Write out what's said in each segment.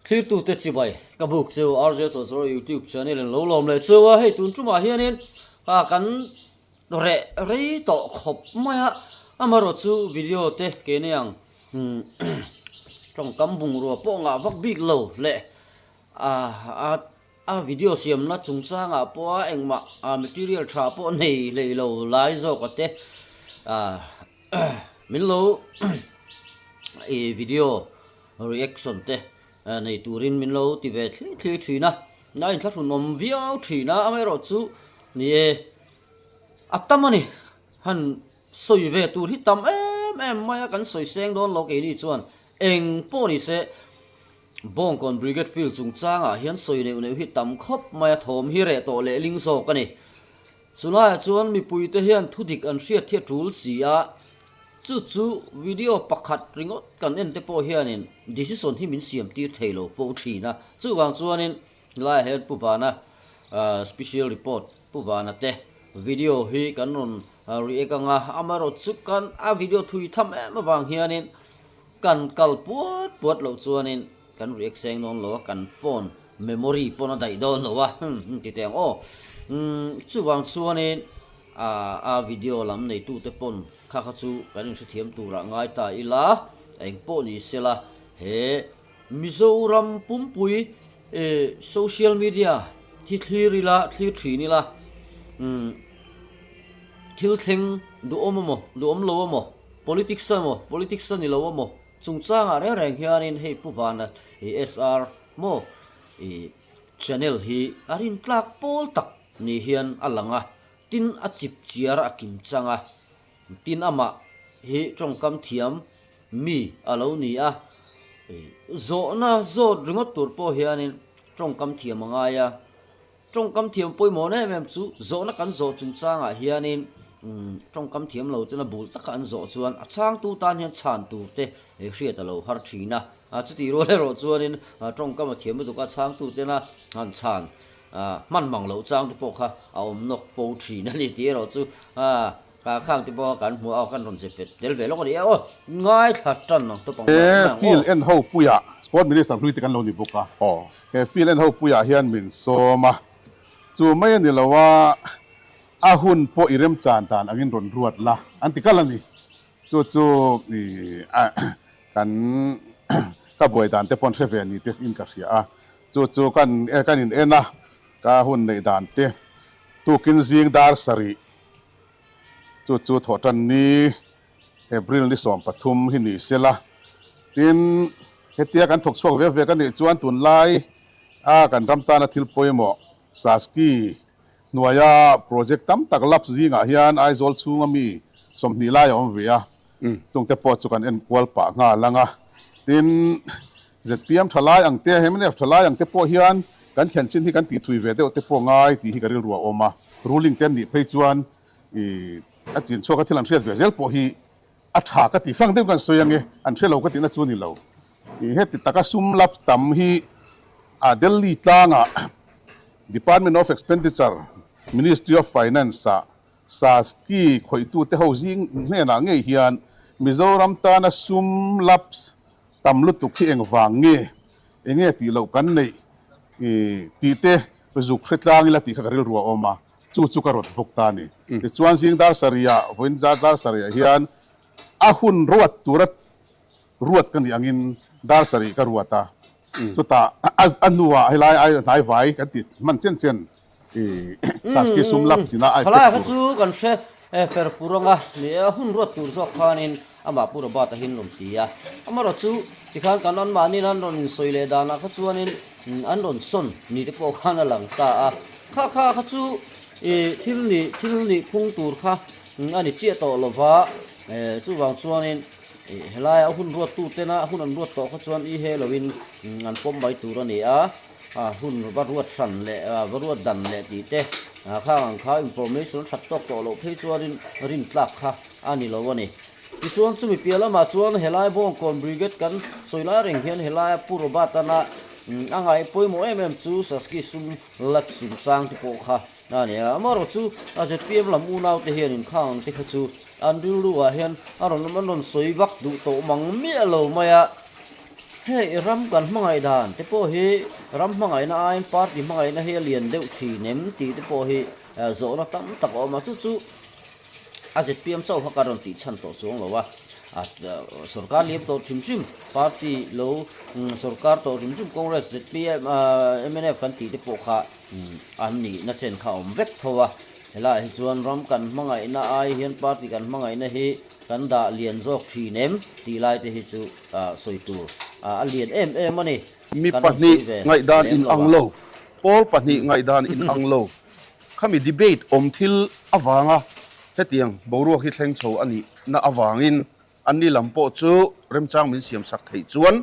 Thlirtute chibai ka buk cheu RJ Sawzawr YouTube channel in lo lawm leh cheu a, hei tun tumah hianin kan reh rei tawh khawp mai a, amaherawh chu video te ke nei ang tawngkam bungrua pawh ngah vak bik lo leh a A video siamna chungchangah pawha engmah material tha pawh nei hlei lo lai zawk a te min lo i video reaction te nei turin min lo ti ve thli thli thin a, a inthlahrun awm viau thin a, amaherawh chu ni e a tam a ni han sawi ve tur hi tam em em mai a kan sawi seng dawn lo keini chuan eng pawh ni se. Bawngkawn Brigade Field chungchangah hian sawi neuh neuh hi tam khawp mai a, thawm hi reh tawh leh ling zawk a ni. Chulaiah chuan mipuite hian thudik an hriat hi a tul si a, chu chu video pakhat ringawt kan en te pawh hianin decision hi min siam tir thei lo fo thin a. Chuvang chuanin helaiah hian Pu Vana special report Pu Vana te video hi kan rawn react ang a, amaherawhchu kan a video thui tham em avang hianin Kan kal puat puat loh chuanin kan react seng dawn lo a, kan phone memory pawn a daih dawn lo a, hmm ti teh ang aw. Umm chuvang chuanin a video lam neitute pawn kha kha chu kan inhrethiam turah ngai ta ila, eng pawh ni sela he Mizoram pumpui social media hi thlir ila, thlir thin ila, umm thil thleng duhawm emaw duhawm lo emaw, Politics a maw, politics a ni lo a maw, chungchangah reng reng hianin hei Pu Vana i SR maw i channel hi a rintlak pawl tak ni hian a lang a, tin a chip chiar a kim chang a, tin amah hi tawngkam thiam mi a lo ni a, zawhna zawt ringawt tur pawh hianin tawngkam thiam a ngai a. Tawngkam thiam pawimawh em em chu zawhna kan zawh chungchangah hianin tawngkam thiam lo tena bul taka an zawh chuan a chhangtu tan hian chhan tur te hriat a lo har thin a. Chutih rual erawh chuanin tawngkam a thiam lutuk a chhangtu tena han chhan hman mang loh chang te pawh kha a awm nawk fo thin a ni tih erawh chu khang te pawh kan hmu a kan rawn zep vet tel ve lawk a ni e aw ngaithla tan ang tawp ang He field en ho puiah Sport Minister hlui te kan lo ni bawk a. He field en ho puiah hian min sawm a, chu mai a ni lo a, a hun pawh i remchan dan angin rawn ruat la an ti kal a ni. Chu chu i kan ka buai dan te pawh an hre ve ni te in ka hria a, chu chu kan kan in en a, ka hun neih dan te tukin zing dar sarih chu chu thawhtan ni April ni 13 hi ni se la, tin hetia kan thawk chhuak ve vek a nih chuan tunlai a kan ram tana thil pawimawh Saski hnuaia project tam tak lapse zingah hian Aizawl chhunga mi 20 lai a awm ve a, chungte pawh chu kan enkual pah nghal ang a, tin zpm thalai ang te, mnf thalai ang te pawh hian kan thlen chin hi kan tih thui ve deuh te pawh ngai tih hi ka rilru a awm a, ruling te an nih phei chuan I a chin chhuak a thil an hriat ve zel pawh hi a tha ka ti fang deuh kan sawi ange, an hre lo ka tihna chu a ni lo. I heti taka sum lap tam hi a Delhi tlangah Department of Expenditure, Ministry of Finance ah Saski khawihtute ho zing hnenah ngei hian Mizoram tana sum lapse tam lutuk hi engvang nge, enge tih loh kan neih tih te zuk hre tlang ila tih kha ka rilru a awm a. Chu chu ka rawt bawk ta a ni. Tichuan zing dar sarihah, vawiin dar sarihah hian a hun ruat tura ruat ka nih angin dar sarih ka ruat a. Chutah a hnuah helai ai hnai vai kan ti hman chen chen i Saski sum lap china a Khalai kha chu kan hre fer pur anga ni e, a hun ruat tur zawk khanin amah Pu Robert-a hian rawn ti a. Amaherawh chu tikhan kan anmahniin an rawn insawi leh danah kha chuanin An rawn sawn ni te pawh khan a lang ta a, kha kha kha chu ih thil nih thil nih phung tur kha a ni chiah tawh lo va, chuvang chuanin ih helaia hun ruat tu tena hun an ruat tawh kha chuan i he loin an pawm mai tur a ni a, hun va ruat hran leh va ruat dan leh tih te khang ang kha information that tawk tawh loh phei chuanin rintlak kha a ni lo a ni. Tichuan chumi piah lamah chuan helai Bawngkawn Brigade kan sawi lai reng hian helaia Pu Robert-ana a ngaih pawimawh em em chu Saski sum lak sum chang te pawh kha a ni a. Amaherawh chu a zpm lam unaute hian inkhang ang te kha chu an rilru ah hian a rawn an rawn sawi vak duh tawh mang miah lo mai a. Hei ram kan hmangaih dan te pawh hi ram hmangaihna aiin party hmangaihna hi a lian deuh thin em tih te pawh hi zawhna tam tak a awm a, chu chu a zpm chauh kha ka rawn tih chhan tawh chuang lo a, sorkar liam tawh hrim hrim party lo sorkar tawh hrim hrim Congress, zpm, mnf kan tih te pawh kha an nihna chen kha a awm vek tho a, helaiah hi chuan ram kan hmangaihna ai hian party kan hmangaihna hi kan dah lian zawk thin em tih lai te hi chu sawi tur a lian em em a ni. Mi pahnih ngaihdan in ang lo, pawl pahnih ngaihdan in ang lo, khami debate awm thil avanga hetiang boruak hi thleng chho a nihna avangin anni lam pawh chu remchang min siam sak theih chuan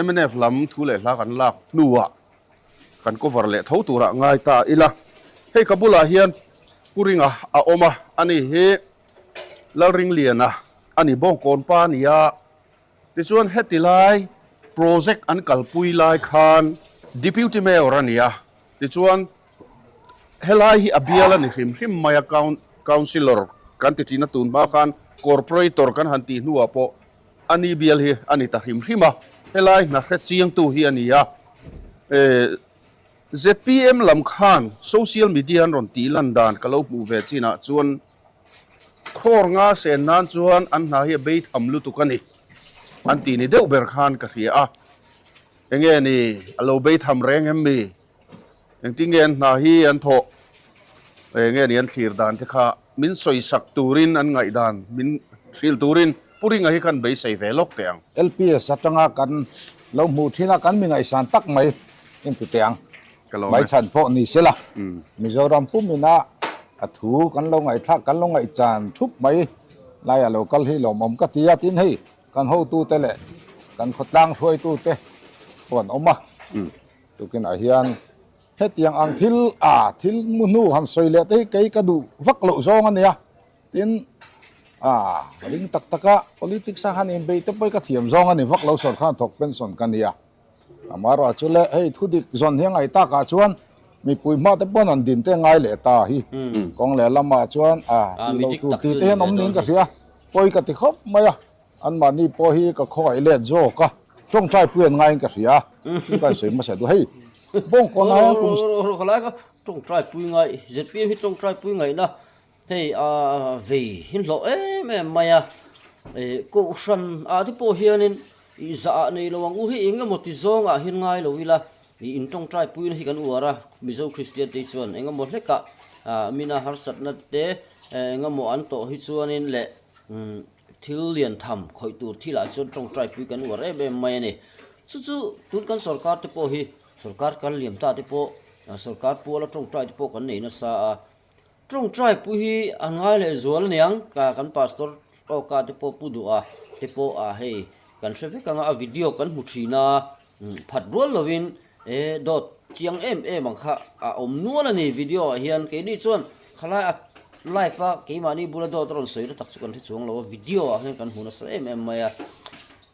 mnf lam thu leh hla kan lak hnuah kan cover leh tho turah ngai ta ila. Hei ka bulah hian Pu Ringa a awm a, ani hi Lalringliana a ni Bawngkawn pa a ni a, tichuan heti lai project an kalpui lai khan Deputy Mayor a ni a, tichuan helai hi a bial a ni hrim hrim mai a, Councillor kan ti thin a tun hma khan Corporator kan han tih hnuah pawh a ni bial hi a ni ta hrim hrim a, helai hna hre chiangtu hi a ni a, zpm lam khan social media an rawn tih lan dan ka lo hmuh ve chinah chuan Crore nga sen nan chuan an hna hi a bei tham lutuk a ni an tih ni deuh ber khan ka hria a. Enge ni a lo bei tham reng em mi? Engtin nge an hna hi an thawh? Enge ni an thlir dan te kha min sawi sak turin an ngaih dan min hrilh turin Pu Ringa hi khan beisei ve lawk teh ang. LPS atanga kan lo hmuh thin a, kan mi ngaihsan tak mai inti teh ang. Hmaichhan pawh ni se la, Mizoram pumina a thu kan lo ngaihthlak, kan lo ngaihchan thup mai laia lo kal hi lawmawm ka ti a, tin hei kan hotute leh kan khawtlang hruaitute pawh an awm a, tukinah hian hetiang ang thil a thil mu hnu han sawi leh te hi kei ka duh vak loh zawng a nia. Tin, a ring tak tak a, politics a han inbeih te pawh hi ka thiam zawng a ni vak lo sawrkhan thawk pension ka nia. Amaherawh chu le hei thu dik zawn hi a ngaih takah chuan mipui hma te pawn an din te ngai leh ta hi. Kawng leh lamah chuan a tih loh tur tih te hian awm niin ka hria. Pawi ka ti khawp mai a, anmahni pawh hi ka khawngaih let zawk a, tawngtai pui an ngaiin ka hria. Chu ka insawi hmasa duh. Hei Bawngkawnah hian kum. Tawngtai pui ngai, zpm hi tawngtai pui ngaihna Hei a vei hi hlawh em em mai a, ih kohhran ah te pawh hianin ih zah ah nei lo ang u hi eng emaw ti zawng ah hian ngai lo ila, ih in tawngtai puina hi kan uar a, Mizo Kristian te hi chuan eng emaw hlek ah ah mina harsatna te eng emaw an tawh hi chuanin leh umm thil lian tham khawih tur thil ah chuan tawngtai pui kan uar em em mai a ni. Chu chu tun kan sorkar te pawh hi sorkar kal liam ta te pawh sorkar puala tawngtai te pawh kan nei nasa a, Tawngtai pui hi a ngai leh zual aniang ka kan pastor awka te pawh pu duh a te pawh a hei kan hre vek anga a video kan hmu thin a phat rual lovin e dawt chiang em em ang kha a awm nual a ni video ah hian keini chuan khalai a live a keimahni bula dawt a rawn sawi na tak chu kan hre chuang lo a video ah hian kan hmu nasa em em mai a.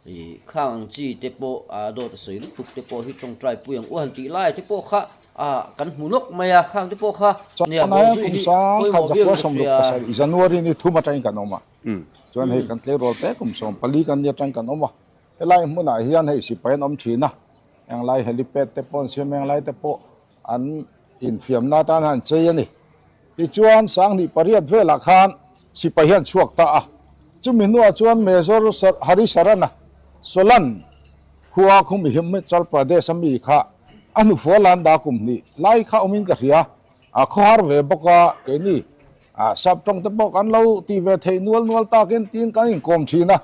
Ih khang ang chi te pawh ah dawt a sawi lutuk te pawh hi tawngtai pui ang u han tih lai te pawh kha ah kan hmu nawk mai a khang te pawh kha nia Chuan bawhzui kum hi sang khat pawimawh zakua viau in ka sawmruk hria. pasarih January ni thum atangin kan awm a, chuan hei kan tleirawl te kum 14 kan ni atangin kan awm a, helai hmunah hian hei sipai an awm thin a, englai helipad te pawh an siam englai te pawh an infiamna atan hian an chei a ni. Tichuan 2008 velah khan sipai hian chhuak ta a, chumi hnuah chuan Major Hari Sarana Solan khua khumi Himachal Pradesh a mi kha a hnufual an dah kum hnih lai kha awmin ka hria, a khawhar ve bawk a, keini sap tawng te pawh kan lo ti ve theih nual nual takin tiin kan inkawm thin a,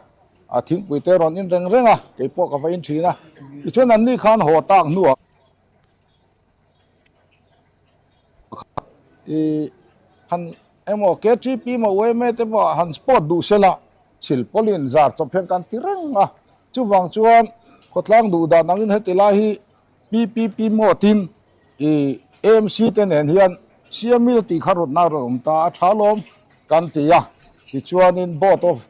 a thingpui te rawn in reng reng a, keipawh ka va in thin a, tichuan anni khan haw tak hnuah. I han emaw KTP emaw yma te pawh han sport duh se la silpawlin zar chawp hian kan ti reng a, chuvang chuan khawtlang duh dan angin heti lai hi PPP mode-in i AMC te nen hian siamil tih kha rawtna a rawn awm ta a tha lawm kan ti a, tichuanin board of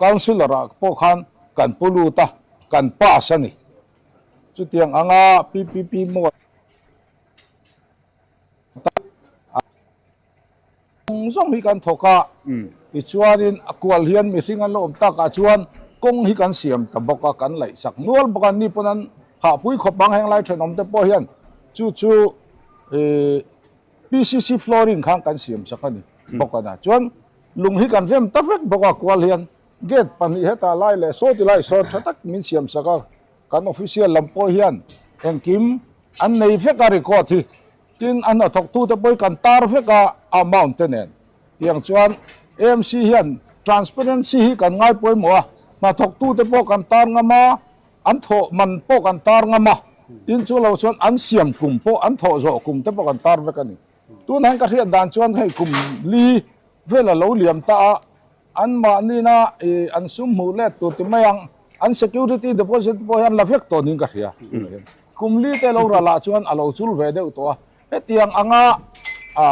councillor ah pawh khan kan pu lut a, kan pass a ni. Chutiang anga PPP mode zawng zawng hi kan thawk a, tichuanin a kual hian mihring an lo awm takah chuan Kawng hi kan siam ta bawk a, kan laih sak nual bawk a, ni pawn an hahpui khawp ang heng lai thenawm te pawh hian chu chu ih PCC flooring khan kan siam sak a ni bawk a na. Chuan lung hi kan rem ta vek bawk a kual hian gate pahnih hetah lai leh saw ti lai sawn tha tak min siam sak a, kan official lam pawh hian engkim an nei vek a record hi. Tin a hnathawktute pawh hi kan tar vek a amount te nen. Tiang chuan AMC hian transparency hi kan ngai pawimawh a, hnathawktute pawh kan tar ngam a, an thawh man pawh kan tar ngam a, tin chu lo chuan an siam kum pawh an thawh zawh kum te pawh kan tar vek a ni. Tunah hian ka hriat dan chuan hei kum li vel a lo liam ta a, anmahnina ih an sum hmuh let tur ti mai ang, an security deposit pawh hian la vek tawh niin ka hria. Kum li te lo ralah chuan a lo chul ve deuh tawh a, Hetiang anga a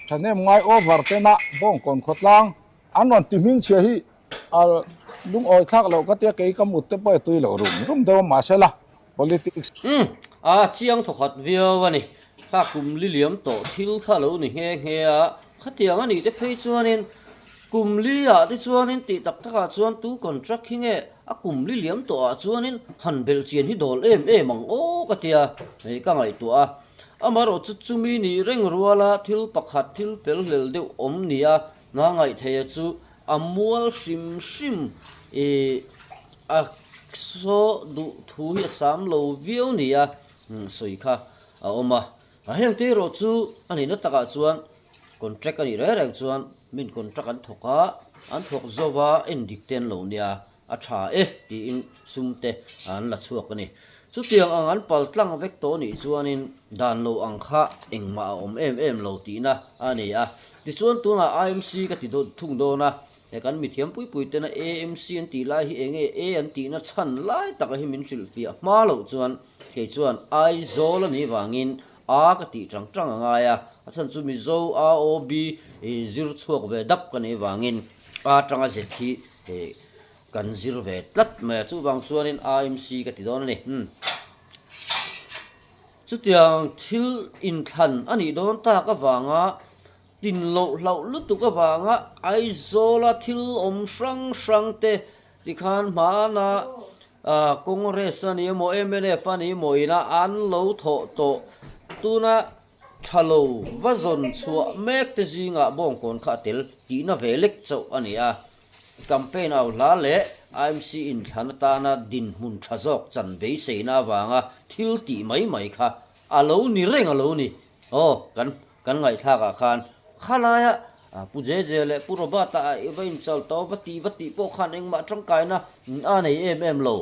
thahnem ngai over tena Bawngkawn khawtlang an rawn ti hmingchhia hi a lungawi thlak loh ka tia kei ka mut te pawh e tui loh rum rum deuh a mahsela politics. Umm a chiang thawkhat viau a ni. Kha kum li liam tawh thil kha lo ni nghe nghe a, khatiang a nih te phei chuanin kum li ah te chuanin tih tak takah chuan tu contract hi nge a kum li liam tawh ah chuanin han belh chian hi dawl em em ang aw ka tia hei ka ngaihtuah a. Amaherawh chu chumi nih reng ruala thil pakhat thil fel hlel deuh awm nia hna ngaihtheia chu a mual hrim hrim i a saw duh thu hi a sam lo viau nia sawi kha a awm a. Heng te erawh chu a nihna takah chuan contract a nih reng reng chuan min contract an thawk a, an thawk zova endik te an lo nia. A tha e tiin sum te an la chhuak a ni. Chutiang ang an pal tlang vek tawh nih chuanin dan lo ang kha engmah a awm em em lo tihna a ni a. Tichuan tunah IMC ka ti thung dawn a, he kan mithiam pui pui tena AMC an tih lai hi enge A an tihna chhan lai taka hi min hrilhfiah hma loh chuan kei chuan Aizawl a nih vangin A ka tih tang tang a ngai a, a chhan chu Mizo AOB zir chhuak ve dap ka nih vangin A tanga zet hi Hei kan zir ve tlat mai a, chuvang chuanin AMC ka ti dawn a ni. Umm. Chutiang thil inthlan a nih dawn tak avanga tin loh hlauh lutuk avanga Aizawla thil awm hrang hrang te tikhan hmana Congress a ni emaw mnf a ni emaw ina an lo thawh tawh tuna tha lo va zawn chhuah mek te zingah Bawngkawn kha a tel tihna ve lek chauh a ni a. Campaign au hla leh IMC inthlan atana dinhmun tha zawk chan beiseina avanga thil tih mai mai kha a lo ni reng a lo ni. Aw, kan kan ngaihthlak ah khan khalaia Pu JJ leh Pu Robert-a i va inchal tawh va tih va tih pawh khan engmah tangkaina a nei em em lo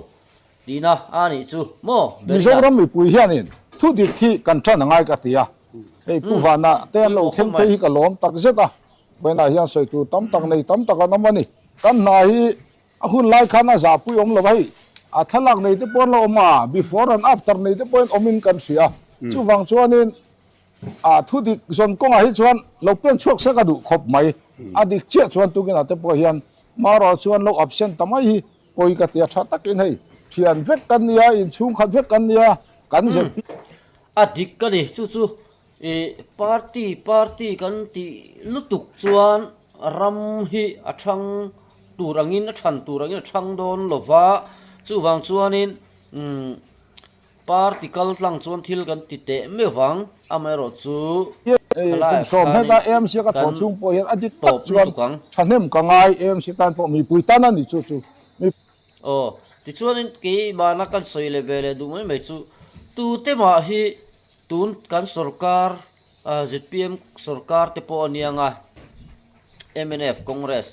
tihna a nih chu maw Berina? Mizoram mipui hianin thu dik hi kan tan a ngai ka ti a, hei Pu Vana te an lo thleng phei hi ka lawm takzet a. Vawiinah hian sawi tur tam tak nei tam tak an awm a ni. Kan hna hi a hun lai khan a zahpui awm lo va hei a thlalak nei te pawh an lo awm a, before and after nei te pawhin awmin kan hria. Chuvang chuanin a thu dik zawn kawngah hi chuan lo pen chhuak se ka duh khawp mai. A dik chiah chuan tukinah te pawh hian marawh chuan lo absent ta mai hi pawi ka ti a tha takin hei thian vek kan nia, inchhungkhat vek kan nia, kan zirtir. A dik ka ni chu chu I party party kan tih lutuk chuan ram hi a thang tur angin a than tur angin a thang dawn lo va, chuvang chuanin umm party kal tlang chuan thil kan ti teh meuh vang, amaherawh chu Kum sawm heta AMC a ka thawh chhung pawh hian a dik tak chuan thahnem ka ngai AMC tan pawh mipui tan a ni chu chu. Aw, tichuanin keimahna kan sawi leh ve leh duh mai mai chu tute mah hi Tun kan sorkar zpm sorkar te pawh a niang a, mnf, Congress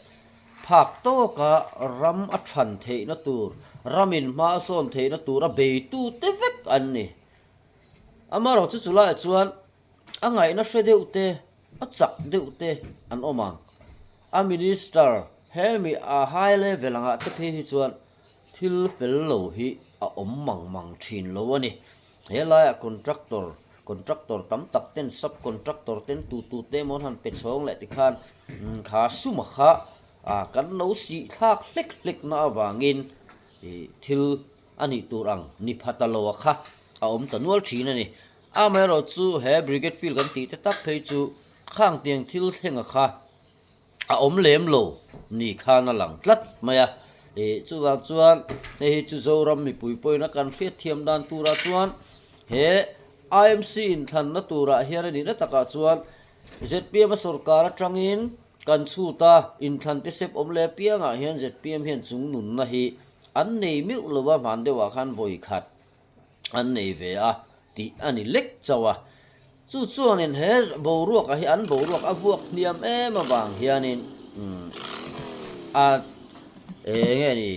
phak tawka ram a than theihna tur, ramin hma a sawn theihna tura beitute vek an ni. Amaherawhchu chu chulaiah chuan a ngaihna hre deuh te, a chak deuh te an awm ang. A minister hemi a high level angah te phei hi chuan thil fel lo hi a awm mang mang thin lo a ni. He laiah contractor, contractor tam tak ten sub contractor ten tu tu te emaw an han pe chhawng leh tikhan kha suma kha kan lo sih thlak hlek hlek na avangin ih thil a nih tur ang ni pha ta lo a kha a awm ta nual thin a ni. Amaherawh chu he brigade field kan tih te tak phei chu khang tiang thil thlenga kha a awm lem lo ni khan a lang tlat mai a. Ih chuvang chuan hei hi chu Zoram mipui pawhin a kan hriatthiam dan turah chuan he IMC inthlanna turah hian a nihna takah chuan zpm a sorkar atangin kan chhut a, inthlan te sep awm leh apiangah hian zpm hian chung nunna hi an nei meuh lo a, hman deuhah khan vawi khat an nei ve a tih a ni lek chauh a. Chu chuanin he boruakah hi an boruak a vuak hniam em avang hianin a eng nge ni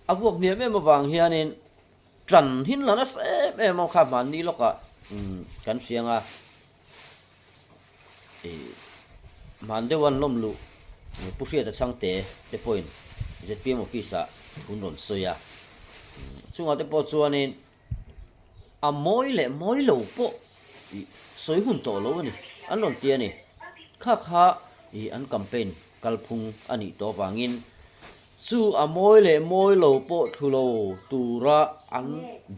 a vuak hniam em avang hianin tan hin la nasa em em a kha hmanni lawkah kan hriang a. Ih hman deuh an lawm luh Pu Hriata Chhangte te pawhin zpm office ah hun rawn sawi a, chungah te pawh chuanin a mawi leh mawi lo pawh ih sawi hun tawh lo a ni an rawn ti a ni. Kha kha ih an campaign kalphung a nih tawh avangin Chu a mawi leh mawi lo pawh thlu lo tura an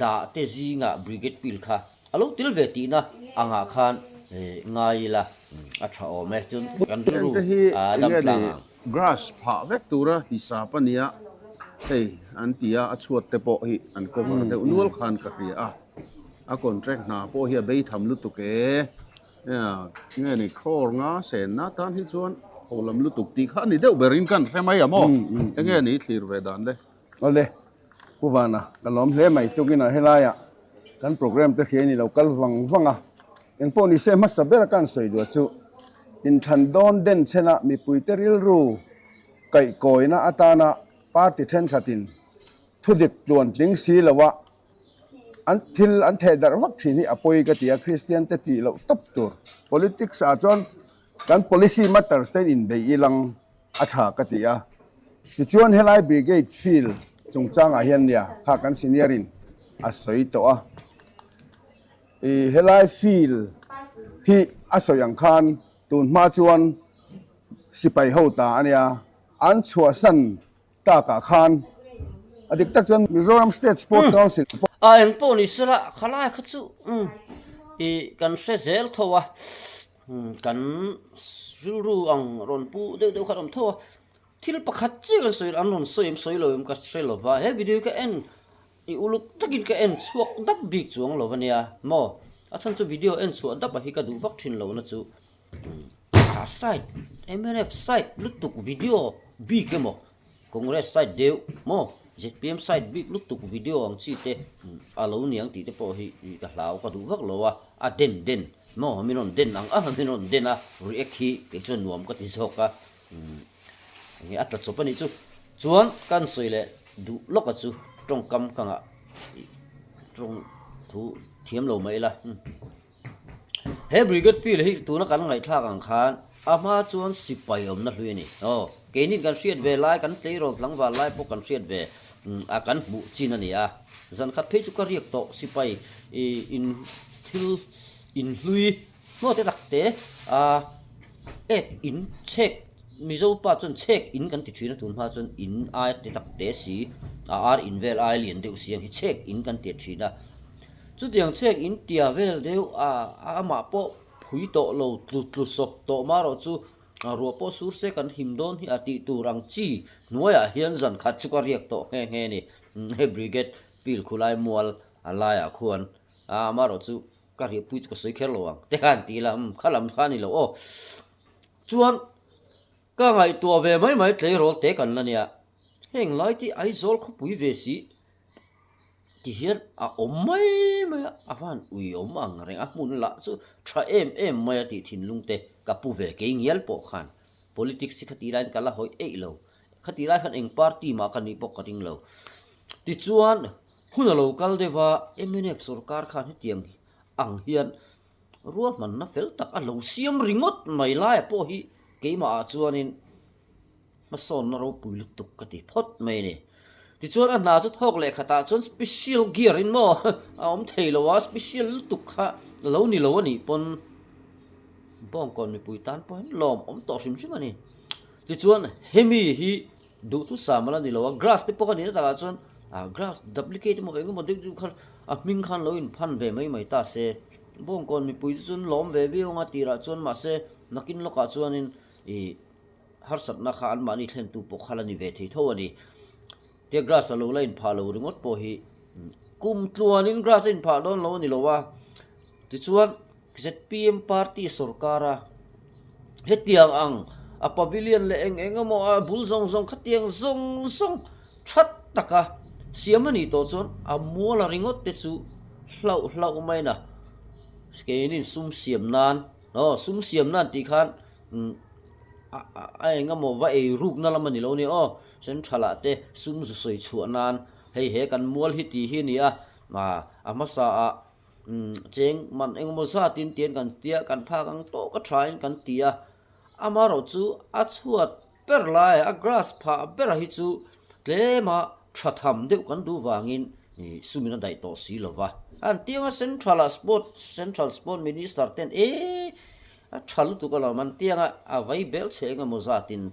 dah te zingah Brigade Field kha a lo tel ve tihna angah khan ngai ila a tha awm e. Chuan kan rilru Hengte hi a dam enge tlang ni ang. Grass phah vek tura hisap a nia hei an ti a, a chhuat te pawh hi an cover deuh nual khan ka hria a, a contract hna pawh hi a bei tham lutuk e. Nge ni crore nga senna tan hi chuan ho lam lutuk tih kha a ni deuh berin kan hre mai a maw? Enge ni thlir ve dan le? Awle, Pu Vana, ka lawm hle mai tukinah helaiah kan programme te hria in i lo kal vang vang a, engpawh ni se hmasa bera kan sawi duah chu inthlan dawn den chhena mipuite rilru kaihkawina atana party thenkhatin thudik tluantling si loa An thil an theh darh vak thin hi a pawi ka ti a, Kristian te tih loh tawp tur. Politics ah chuan kan policy matters te in bei ilang a tha ka ti a. Tichuan helai brigade field chungchang ah hian nia kha kan senior in a sawi tawh a. I helai field hi a sawi ang khan tun hma chuan sipai ho ta a nia, an chhuahsan Takah khan a dik tak chuan Mizoram State Sport Council pawh. A eng pawh ni sela khalai kha chu i kan hre zel tho a, kan rilru ang rawn pu deuh deuh kha an awm tho a, thil pakhat chiah kan sawi an rawn sawi em sawi lo em ka hre lo va, he video hi ka en i uluk takin ka en chhuak dap bik chuang lo ania maw, a chhan chu video en chhuah dap a hi ka duh vak thin lo na chu. A side mnf side lutuk video bik emaw congress side deuh maw zpm side bik lutuk video ang chi te a lo niang tih te pawh hi ka hlau ka duh vak lo a a den den maw min rawn den ang ang min rawn den a react hi kei chuan nuam ka ti zawk a enge a tla chawp a nih chu chuan kan sawi leh duh lawk a chu tawngkam ka ngah tawng thu thiam lo mai ila. He Brigade Field hi tuna kan ngaihthlak ang khan a hma chuan sipai awmna hlui a ni. Aw, keini kan hriat ve lai, kan tleirawl tlangval lai pawh kan hriat ve a kan hmuh chin a ni a. Zan khat phei chu ka riak tawh sipai in thil in hlui hnaw te tak te a ek in chhek Mizo pa chuan chhek in kan ti thin a tun hma chuan in ai te tak te si a ar in vel ai lian deuh si ang hi chhek in kan ti thin a. Chutiang chhek in tia vel deuh a, amah pawh phui tawh lo, tlu tlu sawp tawh mah erawh chu ruah pawh sur se kan him dawn hi a tih tur ang chi hnuaiah hian zan khat chu ka riak tawh nghe nghe a ni. He Brigade field khulai mual a laiah khuan a amah erawh chu ka riahpui chu ka sawi kher lo ang te khan ti ila umm kha lam kha a ni lo aw. Chuan ka ngaihtuah ve mai mai tleirawl te kan la nia, heng lai te Aizawl khawpui ve si Ti hian a awm mai mai a, a van ui awm ang reng a hmun lah chu tha em em mai a tih thinlung te ka pu ve kei ngial pawh khan politics hi khati laiin ka la hawi eih lo, khati lai khan eng party mah ka nih pawh ka ring lo. Tichuan hun a lo kal deuh a, mnf sorkar khan hetiang ang hian ruahmanna fel tak a lo siam ringawt mai laia pawh hi keimah ah chuanin Hmasawnna ropui lutuk ka ti phawt mai a ni. Tichuan a hna chu thawk leh khatah chuan special gear in maw a awm thei lo a, special lutuk kha lo ni lo a nih pawn Bawngkawn mipui tan pawh hian lawm awm tawh hrim hrim a ni. Tichuan hemi hi duhthusam a la ni lo a, grass te pawh ka nihna takah chuan ah grass duplicate emaw eng emaw deuh deuh khan a hming khan lo inphan ve mai mai ta se. Bawngkawn mipui te chuan lawm ve viau ang a tirah chuan mahse nakin lawkah chuanin ih. Harsatna kha anmahni thlentu pawh kha la ni ve thei tho a ni. Tia grass a lo la inphah lo ringawt pawh hi kum tluanin grass a inphah dawn lo a ni lo a. Tichuan zpm party sorkara hetiang ang a pavilion leh eng eng emaw a bul zawng zawng khatiang zawng zawng that taka siam a nih tawh chuan a mual a ringawt te chu hlauh hlauh mai na keinin sum siam nan aw sum siam nan tih khan a eng emaw va ei rukna lam a ni lo a ni aw central ah te sum zu sawi chhuah nan hei he kan mual hi tih hi a ni a a hmasa ah Cheng man engemaw zatin tian kan tia kan phak ang tawk a thain kan ti a, amaherawhchu a chhuat ber lai a grass phah ber hi chu tlema tha tham deuh kan duh vangin sumin a daih tawh si lo va. An tianga central ah sport central sport minister ten e a tha lutuk alawm an tianga a vai bel che engemaw zatin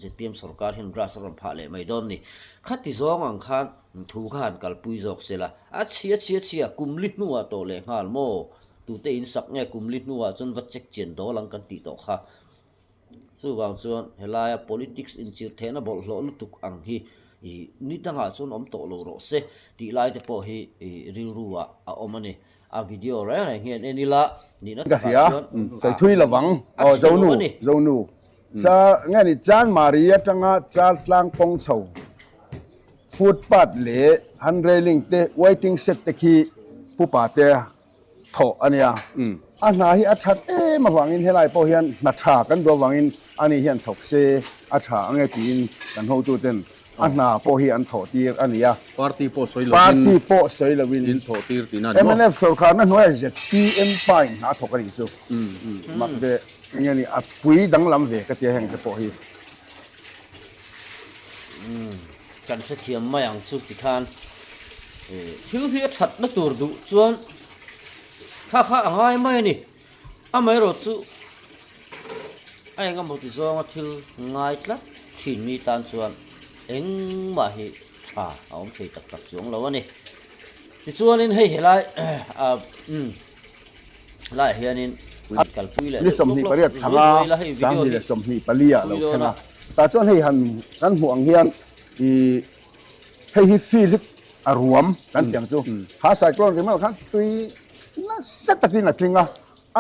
Zpm sorkar hian grass a rawn phah leh mai dawn ni. Khati zawng ang khan thu kha han kalpui zawk se la, a chhia chhia chhia kum li hnuah tawh leh nghal maw? Tute in sak nge kum li hnuah chuan va check chian dawl ang kan tih tawh kha. Chuvang chuan helaia politics inchirh thehna bawlhhlawh lutuk ang hi ih ni dangah chuan awm tawh lo rawh se tih lai te pawh hi ih rilru ah a awm a ni. A video reng reng hian en ila nihna Ka takah hria, chuan sawi thui lovang. a Aw chhe lo Zonu, a ni. Zonu. Cha nge ni Chanmari atanga Chaltlang kawng chho footpath leh hand railing te waiting shed te khi pupa te thawh a nia. A hna hi a that em avangin helai pawh hian hna tha kan duh avangin ani hian thawk se a tha ange tiin kan hotuten a hna pawh hi an thawh tir a ni a. Party pawh sawi lovin. Party pawh sawi lovin. In thawh tir tihna a ni maw? Mnf sorkarna hnuaiah zpm pa in hna a thawk a nih chu. Mak ve eng nge ni a pui danglam ve ka tia heng te pawh hi. Kan hrethiam mai ang chu tikhan thil hi a thatna tur duh chuan kha kha a ngai mai a ni. Amaherawh chu a eng emaw ti zawnga thil ngai tlat thin mi tan chuan engmah hi tha a awm thei tak tak chuang lo a ni. Tichuanin hei helai umm laiah hianin kalpui leh Ni deuh sawmhnih lawk pariat lawk thanga ruai ruai la hei video sanghnih hi leh 24 ah lo pui dawn thleng a. a. Tah chuan hei han kan hmuh ang hian ih Hei hi field hi a ruam kan tih ang chu. Kha cyclone ringawt khan tui nasa takin a tling a,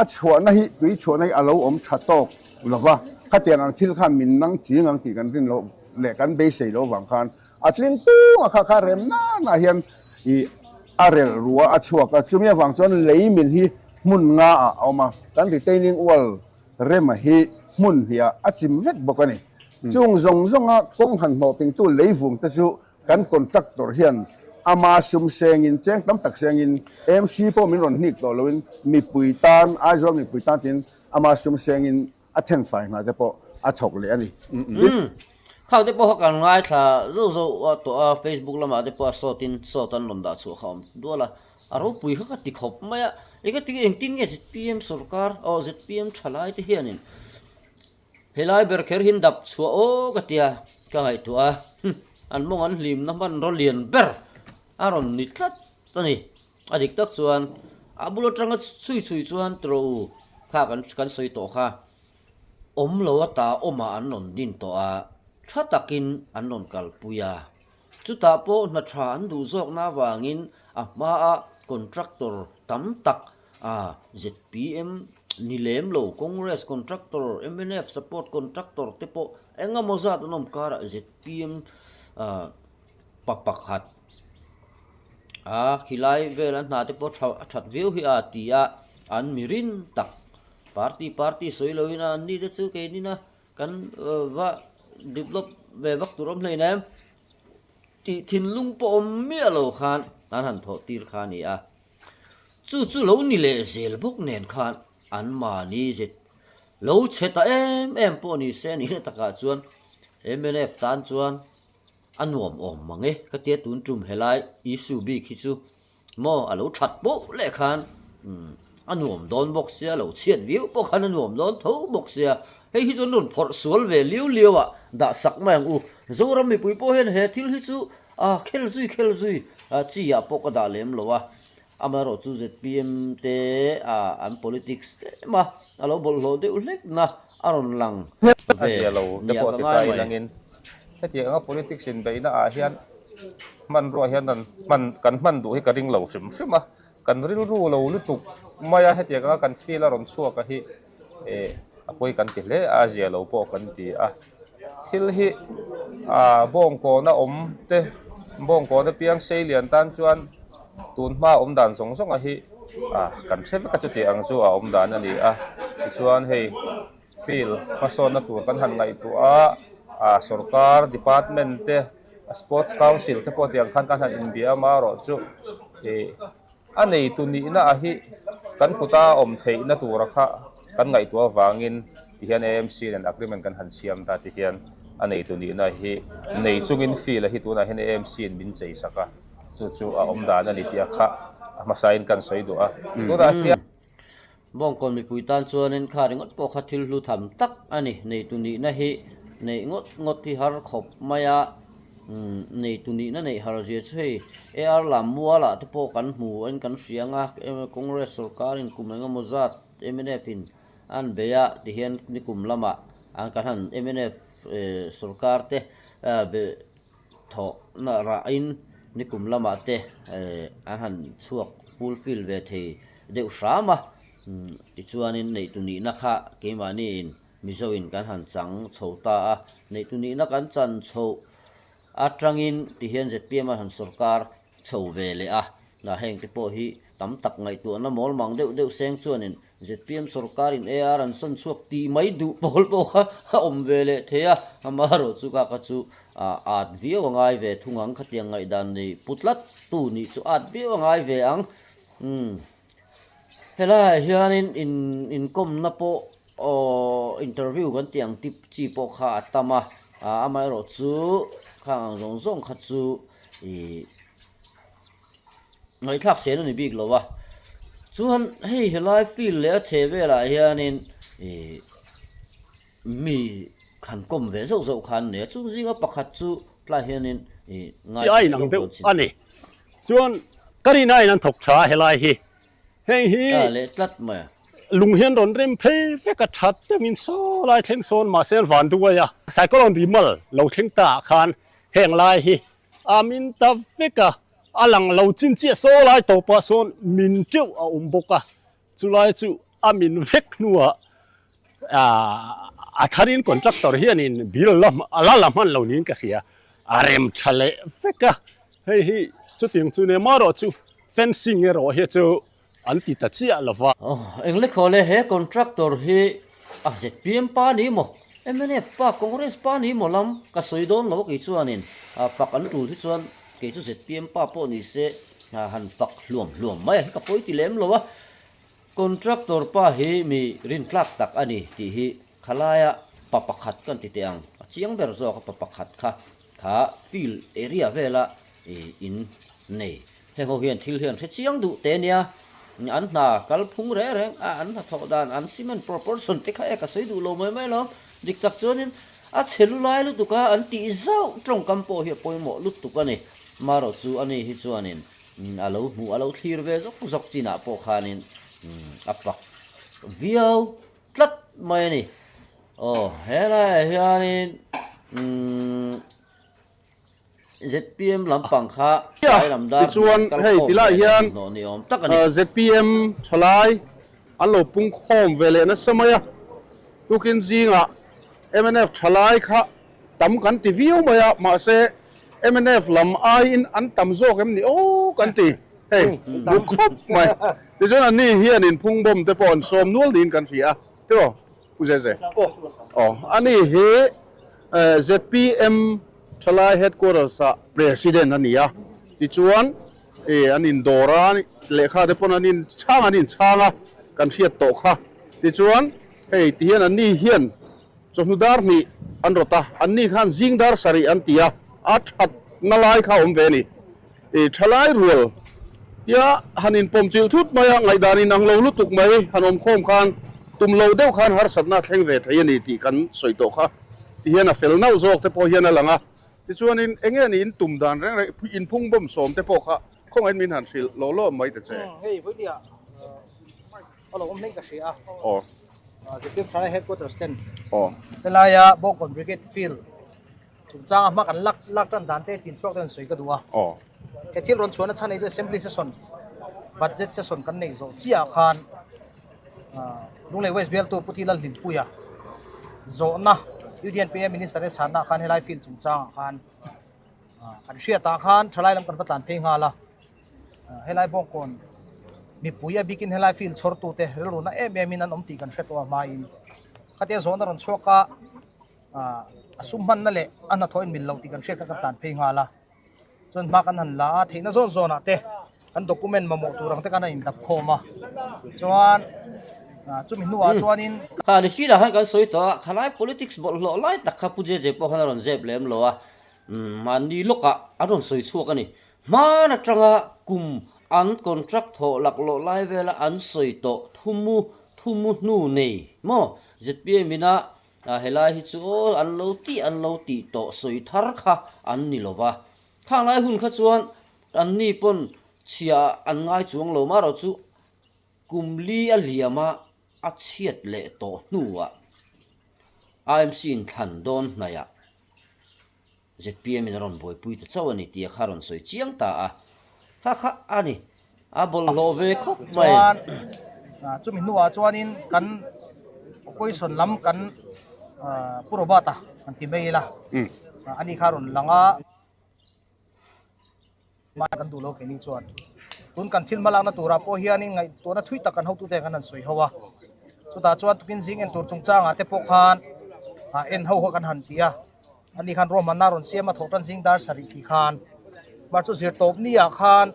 a chhuahna hi tui chhuahna hi a lo awm tha tawk lo va, khatiang ang thil khan min nang ching ang tih kan rin loh leh kan beisei loh vang khan a tling tung a, kha kha rem nana hian ih a relh rua a chhuak a, chumi avang chuan lei min hi hmun nga ah a awm a, kan retaining wall Rema hi hmun hniah a chim vek bawk a ni. Chung zawng zawnga kawng han hnawhpingtu leivung te chu kan contractor hian ama sum sengin, cheng tam tak sengin, MC pawh min rawn hnik tawh loin mipui tan, Aizawl mipui tan tiin ama sum sengin a thenfai hna te pawh a thawk leh a ni. Khang te pawh kha kan ngaithla zauh zauh a tawh a, Facebook lamah te pawh a sawtin sawt an rawn dah chhuah kha a awm dual a. A ropui kha ka ti khawp mai a, eng ka ti engtin nge zpm sorkar aw zpm thalai te hianin helai ber kher hian dap chhuah aw ka tia ka ngaihtuah a, an mawng an hlimna hmanraw lian ber a rawn ni tlat a ni. A dik tak chuan a bul atanga chhui chhui chuan tiraw u kha kan kan sawi tawh kha awm lo ata awmah an rawn din tawh a, tha takin an rawn kalpui a. Chutah pawh hna tha an duh zawkna avangin a hmaa contractor tam tak a zpm ni lem lo Congress contractor, mnf support contractor te pawh eng emaw zat an awm karah zpm pa pakhat a khilai vel an hna te pawh tha a that viau hi a ti a, an mi rin tak party party sawi loin a anni te chu keinin a Kan va develop ve vak tur awm hlein em? Tih thinlung pawh awm miah lo khan an han thawh tir kha a ni a. Chu chu lo ni leh zel bawk nen khan an mahni zet lo chhe ta em em pawh ni se nihna takah chuan mnf tan chuan a nuam awm mang e ka tia tun tum helai issue bik hi chu Maw a lo that poh leh khan a nuam dawn bawk sia, lo chhiat viau pawh khan a nuam dawn tho bawk sia. Hei hi chu an rawn phawrh sual ve liau liau a, dah sak mai ang u. Zoram mipui pawh hian he thil hi chu a khel zui khel zui chi ah pawh ka dah lem lo a. Amaherawh chu zpm te an politics tlem a, a lo bawlhhlawh deuh hlek na a rawn lang A ve zia lo te nia pawh ka ti ngai ta mai. ilangin hetiang anga politics inbeihna ah hian. Hmanrua hian an hman kan hman duh hi ka ring lo hrim hrim a, kan rilru lo lutuk mai a hetiang anga kan field a rawn chhuak a hi eh a pawi kan ti hle a, a zia lo pawh kan ti a. Thil hi ah bawngkawn a awm te bawngkawn apiang sei lian tan chuan tun hma awm dan zawng zawng a hi ah kan hre vek a chuti ang chu a awm dan a ni a tichuan hei field hmasawnna tur kan han ngaihtuah a ah sorkar department te sports council te pawh tiang khan kan han inbia amaherawh chu ih A neitu nihna ah hi kan kuta awm theihna tura kha kan ngaihtuah avangin tihian AMC nen agreement kan han siam ta tihian a neitu nihna hi nei chungin field a hi tunah hian AMC in min chei sak a, chu chu a awm dan a ni tih a kha a hmasain kan sawi duh a. Tunah hian. Bawngkawn mipui tan chuanin kha ringawt pawh kha thil hlu tham tak a ni. Neitu nihna hi neih ngawt ngawt hi har khawp mai a, neitu nihna neih har zia chu hei AR lam mualah te pawh kan hmu a in kan hria ang a, Congress sorkarin kum engemaw zat mnf in an bei a tihian nikum lamah an kan han mnf sorkar te Thawhna rahin nikum lamah te an han chhuak fulfill ve thei deuh hram a, tichuanin neihtu nihna kha keimahniin Mizoin kan han chang chho ta a, neihtu nihna kan chan chhoh atangin tihian zpm an han sawrkar chho ve leh a, heng te pawh hi tam tak ngaihtuahna mawl mang deuh deuh seng chuanin zpm sawrkarin AR an sawn chhuak tih mai duh pawl pawh kha a awm ve leh thei a, amaherawh chu ka kha chu at viau a ngai ve thung ang, khatiang ngaihdan nei pu tlat tu nih chu at viau a ngai ve ang. Umm helaiah hianin in inkawmna pawh aw interview kan tih ang tip chi pawh kha a tam a, amaherawh chu khang ang zawng zawng kha chu ih. Ngaihthlak sen a ni bik lo a, chuan hei helai field leh a chhe velah hianin ih mi khan kawm ve zauh zauh kha an nei a, chung zinga pakhat chu tlai hianin ih ngai a inang deuh a ni. Chuan ka rin aiin an thawk tha a helai hi, heng hi a leh tlat mai a. Lung hian rawn rem phei vek a that deuhin saw lai thleng sawn mahse an van duai a, Cyclone Rimal lo thleng ta ah khan heng lai hi A min ta vek a, a lang lo chin chiah saw lai tawpah sawn min teuh a awm bawk a, chulai chu a min vek hnuah a tharin contractor hianin bill la a la la hman lo niin ka hria, a rem tha leh vek a, hei hi chutiang chu nia marawh chu fencing erawh hi chu an ti ta chiah lo va. Englekhawle he contractor hi a zpm pa ni maw? Mnf pa, Congress pa ni maw lam ka sawi dawn lo a kei chuanin fak an tul hi chuan kei chu zpm pa pawh ni se han fak hluam hluam mai a hi ka pawi ti lem lo a. Contractor pa hi mi rintlak tak a ni tih hi khalaia pa pakhat kan ti teh ang, a chiang ber zawk a pa pakhat kha kha field area vela in nei. Heng ho hian thil hian hre chiang duh te nia, an hna kal phung reng reng a, an hnathawh dan, an cement proportion te kha e ka sawi duh lo mai mai lo. Dik tak chuanin a chhe lu lai lutuk a, an tih zauh tawngkam pawh hi a pawimawh lutuk a ni. Marawh chu ani hi chuanin a lo hmuh, a lo thlir ve zawk zawk chinah pawh khanin a pak viau tlat mai a ni. Aw, helaiah hianin umm. Zpm lampang kha tlai lam dar Tichuan hniam kal hei khawm tilai ve leh hian hnahnawh ni awm tak a ni. Zpm thalai an lo pung khawm ve leh nasa mai a, tukin zingah mnf thalai kha tam kan ti viau mai a, mahse mnf lam aiin an tam zawk em ni aw kan ti hei bu khawp mai. Tichuan anni hian inphung bawm te pawh an sawm nual niin kan hria a, tiraw? Pu Zeze. Aw, ani hi zpm Thalai Headquarters ah President a ni a, tichuan an indawr a, lehkha te pawn an in chhang an inchhang a, kan hriat tawh kha. Tichuan hei tihian anni hian chawhnu dar hnih an rawt a, anni khan zing dar sarih an ti a, a thatna lai kha a awm ve a ni. I thalai rual tia han inpawm chilh thut mai a, ngaihdan inang lo lutuk mai han awm khawm khan tum lo deuh khan harsatna a thleng ve thei a ni tih kan sawi tawh kha. Ti hian a fel nauh zawk te pawh hian a lang a. Tichuanin eng nge ni in tum dan reng reng inphung bawm sawm te pawh kha khawngaihin min han hrilh lawh lawh mai ta che. Hei vawinia a lo awm hleng ka hria a. Aw. Zirtir Thalai Headquarters ten Aw. Helaia Bawngkawn Brigade Field. Chungchanga hma kan lak lak tan dan te chin chhuak te an sawi ka duh a. He thil rawn chhuahna chhan ei chu Assembly session, Budget session kan neih zawh chiah ah khan Lunglei West bialtu Pu Ti Lalhlimpuia zawhna UDNPA Minister te chhanna ah khan helai field chungchang ah khan kan hriat ah khan thalai lam kan va tlan phei nghal a. Helai bawngkawn mipui a bikin helai field chhawr tute rilru na em em in an awm tih kan hre tawh a hmain khatia zawhna rawn chhuak a. A sum hmanna leh a hnathawh in mil loh tih kan hriat kha kan tlan phei nghal a, chuan hma kan han la a, theihna zawn zawnah te kan document mamawh tur ang te khan a indap khawm a, chuan chumi hnuah chuanin. Kha ni sinah khan kan sawi tawh a, khalai politics bawlhhlawh lai tak kha Pu JJ pawh khan a rawn zep lem lo a, mahni lawkah a rawn sawi chhuak a ni. Hman atanga kum an contract thawh laklawh lai vela an sawi tawh thumu thumu hnu nei maw zpm ina A helai hi chu aw an lo tih an lo tih tawh sawi thar kha an ni lo va. Khang lai hun kha chuan an ni pawn chhia an ngai chuang lo marawh chu kum li a liam a a chhiat leh tawh hnuah IMC in thlan dawn hnaihah ZPM in a rawn buaipui ta chauh a ni tih a kha rawn sawi chiang ta a, kha kha a ni, a bawlhhlawh ve khawp mai. Chuan chumi hnuah chuanin kan opposition lam kan Pu Robert-a kan ti mai ila, ani kha rawn lang a. Hmai kan duh lo keini chuan tun kan thil hmalakna turah pawh hianin ngaihtuahna thui tak kan hotute kan han sawi ho a, chutah chuan tukin zing en tur chungchangah te pawh khan ah en ho kha kan han ti a, ani khan ruahmanna rawn siam a thawh tan zing dar sarih tih khan mar chu zirtawp ni ah khan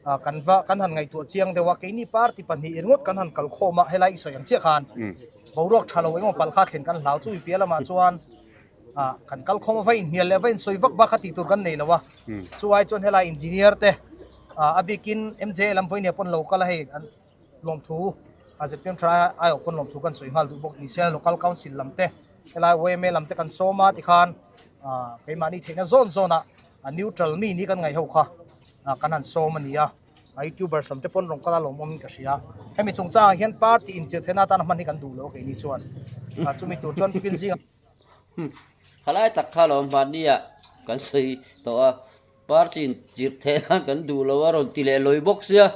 ah kan va kan han ngaihtuah chiang deuh a, keini party pahnih ringawt kan han kal khawm a helai i sawi ang chiah khan boruak tha lo engemaw palh kha thlen kan hlau chu i piah lamah chuan. Ah, kan kal khawm a va inhnial leh va insawi vak bak kha tih tur kan nei lo a. Chu ai chuan helai engineer te ah a bikin MJ lam vawinia pawn lo kal a hei an lawmthu a zpm tha aiawh pawn lawmthu kan sawi nghal duh bawk ni se local council lam te helai yma lam te kan sawm a tikhan ah keimahni theihna zawn zawn ah a neutral mi ni kan ngaih ho kha ah kan han sawm a ni a. A youtubers lam te pawn rawn kal a lawmawm in ka hria. Hemi chungchangah hian party inchirh theihna atan a hman hi kan duh lo a keini chuan. Ah chumi tur chuan tukin zingah. Khalai tak kha lo hmannia kan sawi tawh a, party inchirh theih nan kan duh lo a rawn ti leh lawi bawk sia.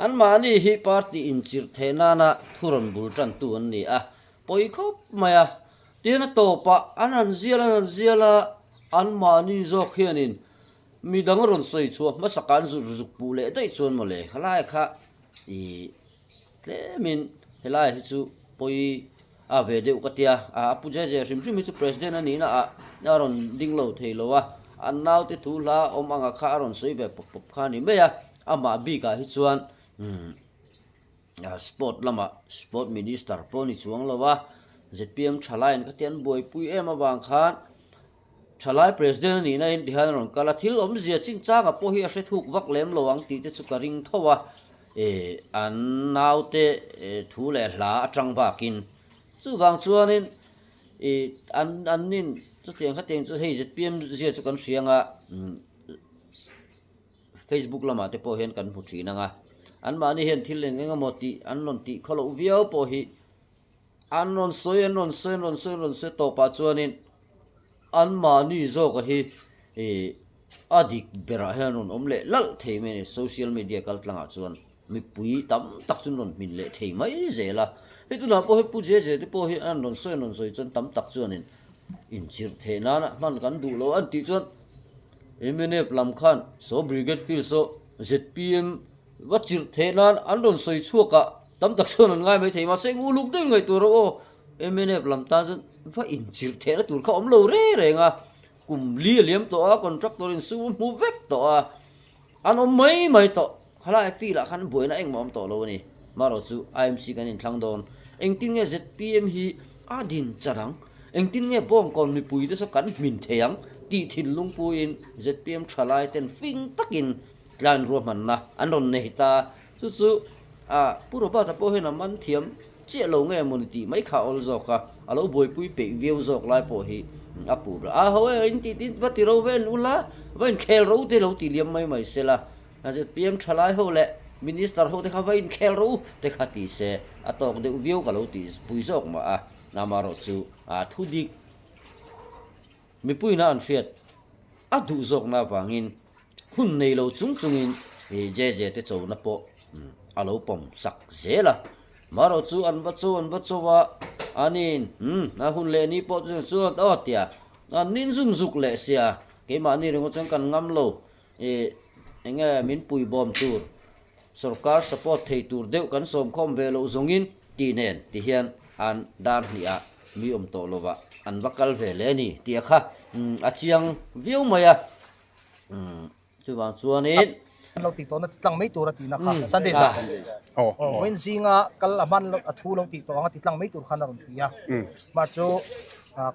Anmahni hi party inchirh theih nana thu rawn bul tantu an ni a, pawi khawp mai a. Tin a tawpah an han zial an han zial a, anmahni zawk hianin midang rawn sawi chhuah hmasakah an zuk zuk puh leh daih chuan mawle khalai kha ih Tlemin helai hi chu pawi a ve deuh ka tia, a pu JJ hrim hrim hi chu President a nihna ah a rawn ding lo thei lo a, an naute thu hla awm anga kha a rawn sawi ve pawp pawp kha a ni mai a, amah bikah hi chuan sport lamah sport minister pawh a ni chuang lo a, zpm thalaiin ka tia an buaipui em avang khan Thalai President a nihna in tihian a rawn kal a, thil awmzia chinchanga pawh hi a hre thuk vak lem lo ang tih te chu ka ring tho a, eh an naute thu leh hla atang bakin. Chuvang chuanin ih an an nin chutiang khatiang chu hei zpm zia chu kan hria anga Facebook lamah te pawh hian kan hmu thin ang a, anmahni hian thil eng eng emaw tih an rawn tih khaw loh viau pawh hi An rawn sawi, an rawn sawi, an rawn sawi, an rawn sawi tawpah chuanin anmahni zawka hi ih a dik berah hian rawn awm leh lalh thei mai a ni. Social media kal tlangah chuan mipui tam tak chu an rawn hmin leh thei mai zel a. Hei tunah pawh hei Pu JJ te pawh hi an rawn sawi, an rawn sawi chuan tam tak chuanin inchirh theih nana hman kan duh lo an tih chuan mnf lam khan saw brigade field saw zpm Va chirh theih nan an rawn sawi chhuak a, tam tak chuan an ngai mai thei mahse uluk deuhin ngaihtuah rawh aw. Mnf lam tan chuan va inchirh theihna tur kha awm lo reng reng a, kum li a liam tawh a, contractor in sum a hmu vek tawh a, an awm mai mai tawh. Khalai field ah khan buaina engmah awm tawh lo a ni. Marawh chu IMC kan inthlang dawn. Engtin nge zpm hi a din chan ang? Engtin nge Bawngkawn mipui te saw kan hmin thei ang? tih thinlung puiin zpm thalai ten fing takin Tlan ruahmanna an rawn nei ta. Chu chu ah Pu Robert-a pawh hian a man thiam chiah lo nge mawni tih mai kha a awl zawk a, a lo buaipui peih viau zawk lai pawh hi a fuh ber. A ho e, in tih tin va ti ro ve en ula, va inkhel ro te lo ti liam mai mai se la, zpm thalai ho leh Minister ho te kha va inkhel ro te kha ti se a tawk deuh viau ka lo tih pui zawk mah a, amaherawhchu ah thu dik. Mipuina an hriat a duh zawkna avangin hun nei lo chung chungin JJ te chona pawh a lo pawm sak zel a. Marawh chu an va cho an va cho a, anin umm a hun leh ni pawh chu chuan aw tia an nin zung zuk leh sia, keimahni ringawt chuan kan ngam lo ih eng nge min puibawm tur Sorkar support thei tur deuh kan sawmkhawm ve loh zawngin tih nen ti hian an dar hnihah mi awm tawh lovah an va kal ve leh a ni tih a kha a chiang viau mai a. Chuvang chuanin. An lo tih tawhna ti tlang mai tur a tihna kha Sunday zan vawiin zinga kal a hman a thu lo tih tawh anga ti tlang mai tur khan a rawn ti a. Mah chu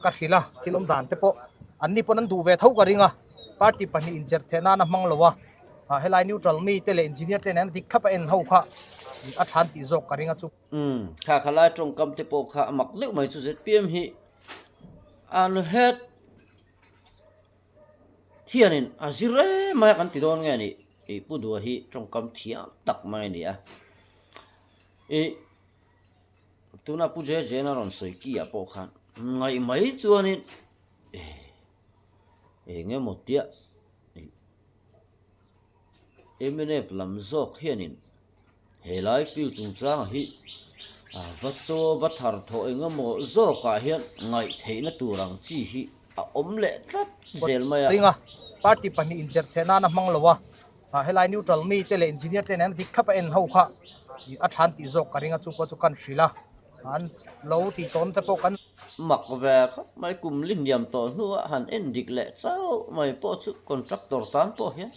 ka hrilh a thil awm dan te pawh an ni pawn an duh ve tho ka ring a party pahnih incherh theih nan a hmang lo a. Helai neutral mi te leh engineer te nen dik thlap a en ho kha a than tih zawk ka ring a chu. Umm, thla kha lai tawngkam te pawh kha a mak deuh mai chu zpm hi an het thianin a zir em mai a kan ti dawn nge ni ih Pu Dua hi tawngkam thiam tak mai a ni a ih tuna Pu Jejena rawn sawi ki ah pawh khan ngaih mai chuanin eng emaw tia Mnf lam zawk hianin helai field chungchangah hi a va chaw va thar thawh eng emaw zawkah hian ngaih theihna tur ang chi hi a awm leh tlat zel mai a. Ringa party pahnih incherh theih nan a hmang lo a, helai neutral mi te leh engineer te nen dik thlap a en ho kha a than tih zawk ka ring a, chu pawh chu kan hrilh a, an lo tih tawn te pawh kan. Mak ve khawp mai kum li hniam tawh hnuah han en dik leh chauh mai pawh chu contractor tan pawh hian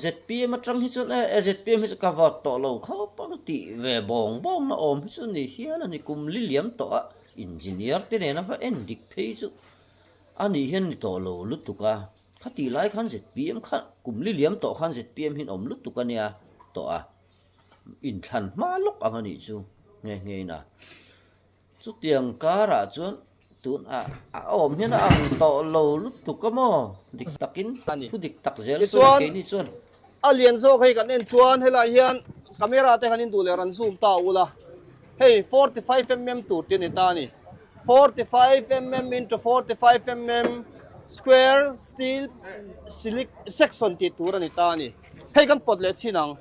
zpm atang hi chuan e zpm hi chu ka vote tawh lo khawp ang tih ve bawng bawng na awm hi chu ni hial a ni kum li liam tawh a engineer te nena va en dik phei chu a nih hian ni tawh lo lutuk a khatih lai khan zpm kha kum li liam tawh khan zpm hi an awm lutuk a nia tawh a inthlan hma lawk ang a nih chu nghe nghe in a. Chutiang karah chuan tun a a awm hian a ang tawh lo lutuk a maw? Dik takin thu dik tak zel sawi keini chuan. A lian zawk hei kan en chuan helai hian camera te khan in duh leh rawn zoom ta ula hei 45mm tur te a ni ta a ni 45mm into 45mm square steel silic section tih tur a ni ta a ni hei kan pawt leh chhin ang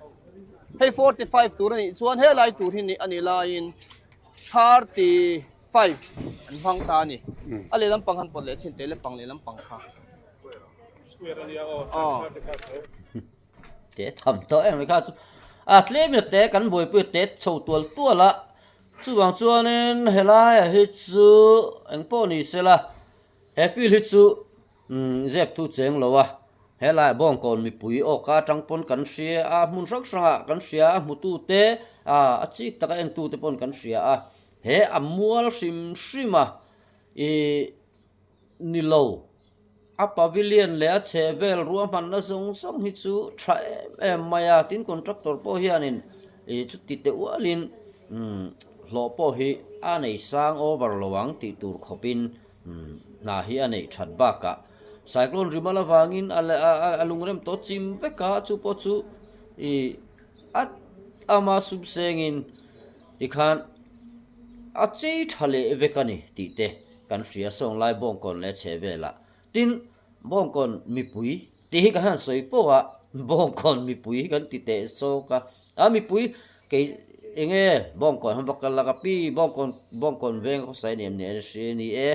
hei 45 tur a nih chuan helai tur hi a nih laiin 35 an hmang ta a ni. A lehlam pang han pawt leh chin teh lepang lehlam pang kha. Aw. Te tham tawh em kha chu a tlem in te kan buaipui te chho tual tual a chuvang chuanin helai ah hi chu engpawh ni sela he field hi chu Umm zep thu cheng lo a, helai Bawngkawn mipui awka atang pawn kan hria a, hmun hrang hrangah kan hria a, hmutute ah a chik taka entute pawn kan hria a, he a mual hrim hrim a ih ni lo, a pavilion leh a chhehvel ruahmanna zawng zawng hi chu tha em em mai a, tin contractor pawh hianin ih chuti teh ualin umm hlawh pawh hi a nei sang over lo ang tih tur khawpin Hna hi a neih that bakah cyclone rimal avangin a lungrem tawh chim vek a, chu pawh chu ih a ama sum sengin tikhan a chei tha leh vek a ni tih te kan hria sawnglai bawngkawn leh chhe velah tin bawngkawn mipui Tih hi ka han sawi fo a, Bawngkawn mipui hi kan ti teh zawk a, a mipui kei eng nge Bawngkawn han va kal a ka pi Bawngkawn Bawngkawn veng a khawsai ni em ni a hria ni e,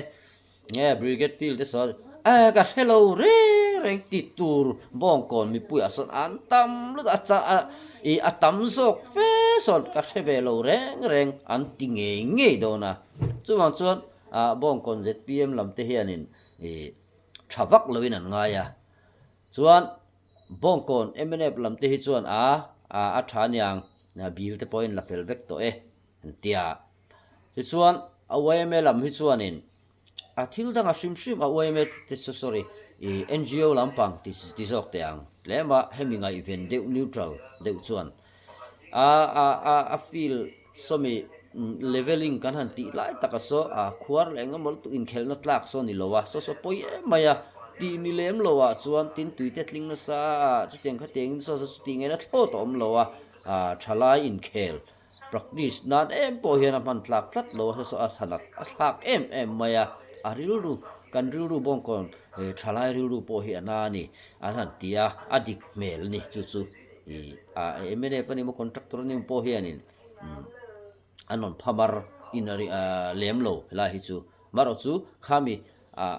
nge Brigade Field te sawn e ka hre lo reng reng ti tur Bawngkawn mipuiah sawn an tam lutuk a cha a ih a tam zawk fe sawn ka hre ve lo reng reng an ti ngei ngei dawn a, chuvang chuan ah Bawngkawn zpm lam te hianin ih. tha vak loin an ngai a, chuan Bawngkawn mnf lam te hi chuan a a tha aniang bill te pawhin la fel vek tawh e an ti a, tichuan a yma lam hi chuanin a thil danga hrim hrim a yma te chu sorry ih ngo lampang ti ti zawk teh ang tlema hemi ngaihven deuh neutral deuh chuan a a a a field sawmi leveling kan han tih lai taka saw a khuar leh eng emaw lutuk inkhelhna tlak saw ni lo a saw saw pawi em mai a tih ni lem lo ah chuan tin tui te tling nasa a chutiang khatiang in saw saw chu tih ngaihna thlawt a awm lo a ah thalai inkhel practice nan em pawh hian a hman tlak tlat lo a saw saw a thanak a thlak em em mai a a rilru. Kan rilru bawngkawn thalai rilru pawh hi a na a ni an han ti a, a dik hmel a ni chu chu ih a mnf a ni maw contractor a ni maw pawh hianin an rawn phamar in a lem lo helai hi chu marawh chu khami ah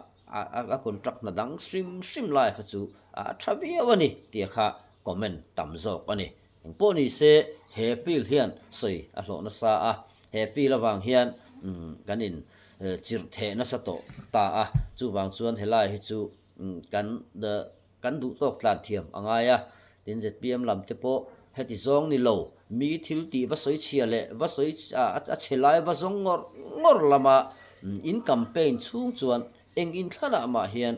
a contract hna dang hrim hrim lai kha chu a tha viau a ni tih kha comment tam zawk a ni. Eng pawh ni se he field hian sawi a hlawh nasa a, he field avang hian kan in chirh theh nasa tawh ta a, chuvang chuan helai hi chu kan kan duh tawk tlan thiam a ngai a, tin zpm lam te pawh heti zawng ni lo, mi thil tih va sawi chhia leh va sawi a chhe lai va zawng ngawr ngawr lama in campaign chhung chuan eng inthlanah mah hian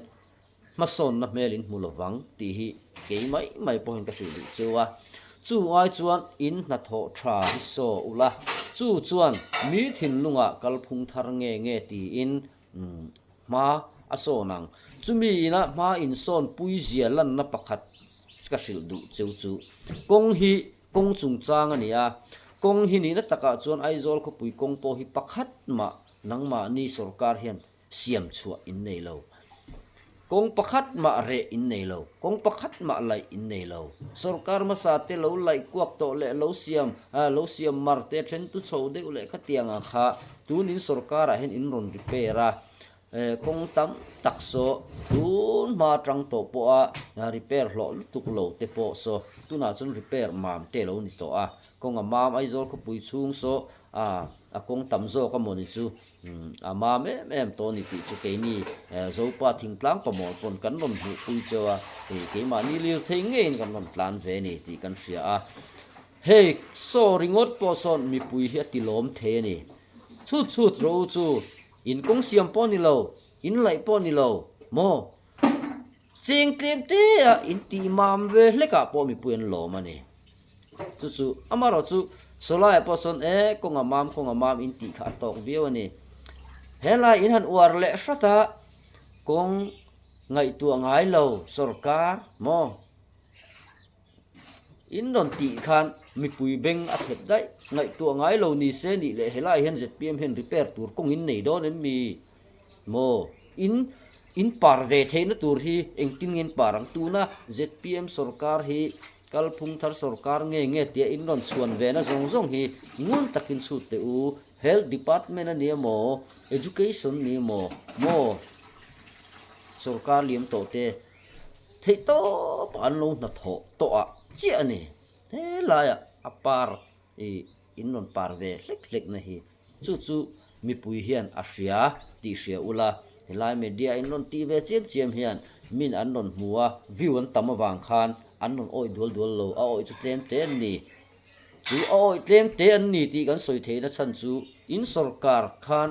hmasawnna hmel in hmu lovang tih hi kei mai mai pawhin ka hrilh duh cheu a. Chu ai chuan in hnathawh tha hi saw ula, chu chuan mi thinlungah kalphung thar nge nge tiin hma a sawn ang. Chumi ina hma insawn puizia lanna pakhat ka hrilh duh cheu chu kawng hi kawng chungchang a ni a. Kawng hi nihna takah chuan Aizawl khawpui kawng pawh hi pakhat mah nangmahni sorkar hian siam chhuah in nei lo. Kawng pakhat mah reh in nei lo. Kawng pakhat mah laih in nei lo. Sorkar hmasa te lo laih kuak tawh leh lo siam lo siam mar te then tu chho deuh leh khatiang ang kha tun in sorkar ah hian in rawn repair a. Kawng tam tak saw tun hma atang tawh pawh a repair hlawh lutuk lo te pawh saw tunah chuan repair mam te lo ni tawh a. Kawng a mam Aizawl khawpui chhung saw a a kawng tam zawk a mawni chu a mam em em tawh a ni tih chu keini Zopa thingtlang pamawh pawn kan rawn hmuh pui cheu a, hei keimahni lirthei ngeiin kan rawn tlan ve a ni tih kan hria a. Hei saw ringawt pawh sawn mipui hi a ti lawm thei a ni. Chhut chhut rawh u chu in kawng siam pawh ni lo, in laih pawh ni lo maw? Cheng tlem te a in tih mam ve hlekah pawh mipui an lawm a ni. Chu chu amaherawh chu Sawlaiah pawh sawn e kawnga mam kawnga mam in tih kha a tawk viau a ni. Helai in han uar leh hrat a, kawng ngaihtuah ngai lo sorkar maw in rawn tih khan mipui beng a thlep daih. Ngaihtuah ngai lo ni se nih leh helai hian zpm hian repair tur kawng in nei dawn em mi? Maw? In in par ve theihna tur hi engtin nge in par ang? Tuna zpm sorkar hi Kalphung thar sorkar nge nge tia in rawn chhuan ve na zawng zawng hi ngun takin chhut teh u, Health Department a ni emaw, Education ni emaw, maw sorkar liam tawh te theih tawp ah an lo hnathawh tawh ah chiah a ni. Helaiah a par ih in rawn par ve hlek hlek na hi chu chu mipui hian a hria tih hria ula, helai media in rawn tih ve chiam chiam hian min an rawn hmu a, view an tam avang khan an rawn awih dual dual lo, a awih chu tlem te an ni. Chu a awih tlem te an ni tih kan sawi theihna chhan chu in sorkar khan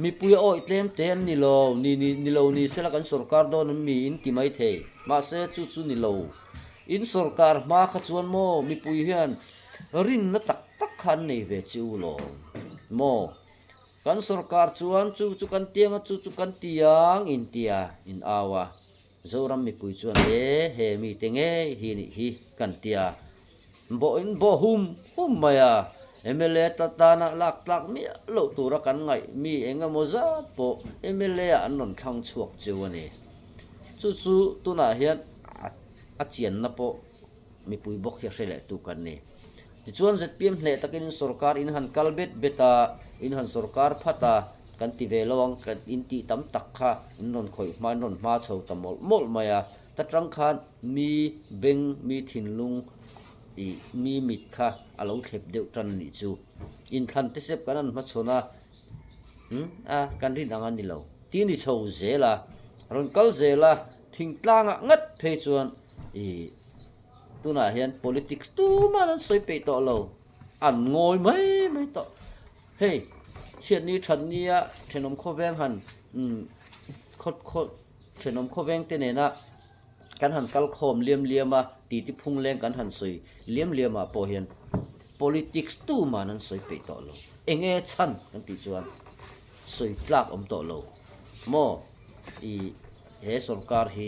mipui a awih tlem te an ni lo, ni ni ni lo ni sela kan sorkar dawn an mi in ti mai thei, mahse chu chu ni lo. In sorkar hma kha chuan maw mipui hian rinna tak tak kha an nei ve chi u lo maw? Kan sorkar chuan chu chu kan tiang a chu chu kan tiang in tia in au a, Zoram mipui chuan e he mite ngei hi nih hi kan tia bawh in bawh hum hum mai a, mla ta tana lak tlak miah loh tura kan ngaih mi eng emaw zat pawh mla ah an rawn thlang chhuak cheu a ni. Chu chu tunah hian a chianna pawh mipui bawk hi a hre leh tu kan ni. Tichuan zpm hneh takin sorkar in han kal bet bet a, in han sorkar phat a, kan ti ve lo ang, kan in tih tam tak kha in rawn khawih hma, in rawn hma chho ta mawlh mawlh mai a. Ta tang khan mi beng, mi thinlung ih mi mit kha a lo thlep deuh tan a nih chu. Inthlan te sep kan han hmachhawn a, umm a kan rin ang a ni lo. Ti ni chho zel a, rawn kal zel a, thingtlangah ngat phei chuan ih tunah hian politics tuman an sawi peih tawh lo, an ngawi mai mai tawh. Hei chhiatni thatnia thenawm khawveng han umm khaw khaw thenawm khawveng te nena kan han kal khawm liam liam a, titi phung leng kan han sawi liam liam ah pawh hian politics tuman an sawi peih tawh lo. Eng nge chhan kan tih chuan sawi tlak awm tawh lo maw ih he sorkar hi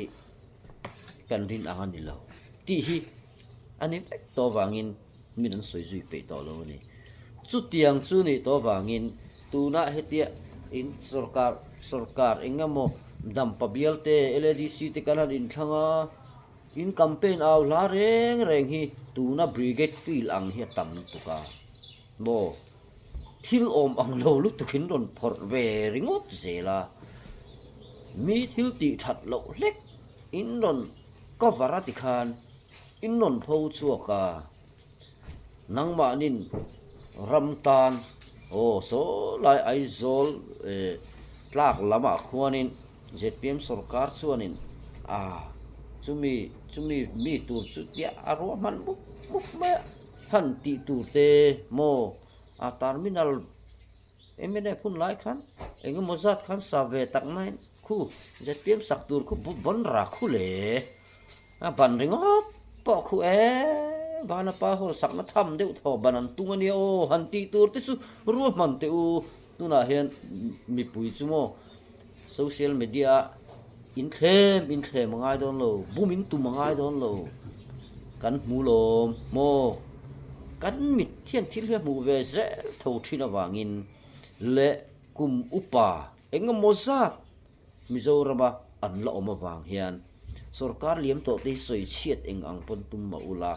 kan rin ang a ni lo tih hi a ni vek tawh avangin min an sawi zui peih tawh lo a ni. Chutiang chu nih tawh avangin tunah hetia. In sorkar sorkar eng emaw Dampa bial te LADC te kan han inthlang a, in campaign au hla reng reng hi tuna brigade field ang hi a tam lutuk a maw? Thil awm ang lo lutuk in rawn phawrh ve ringawt zel a, mi thil tih that loh hlek in rawn cover a tikhan in rawn pho chhuak a. Nangmahnin ram tan aw saw lai Aizawl eh tlak lamah khuanin zpm sorkar chuanin a chumi chumi mi tur chu tia a ruahman mup mup mai a han tih tur te maw a terminal mnf hun lai khan eng emaw zat khan sa ve tak mai khu zpm sak tur khu vawn ra khu le. A ban ringawt pawh khu e, Vana pa haw sakna tham deuh thaw ban an tung a nia aw, han tih tur te chu ruahman teh u. Tunah hian mipui chu maw social media ah inthlem inthlem a ngai dawn lo, bum in tum a ngai dawn lo, kan hmu lawm maw? Kan mit hian thil hi a hmuh ve zel tho thin avangin leh kum upa engemaw zat Mizorama an la awm avang hian sorkar liam tawh te hi sawi chhiat eng ang pawn tum mah ula,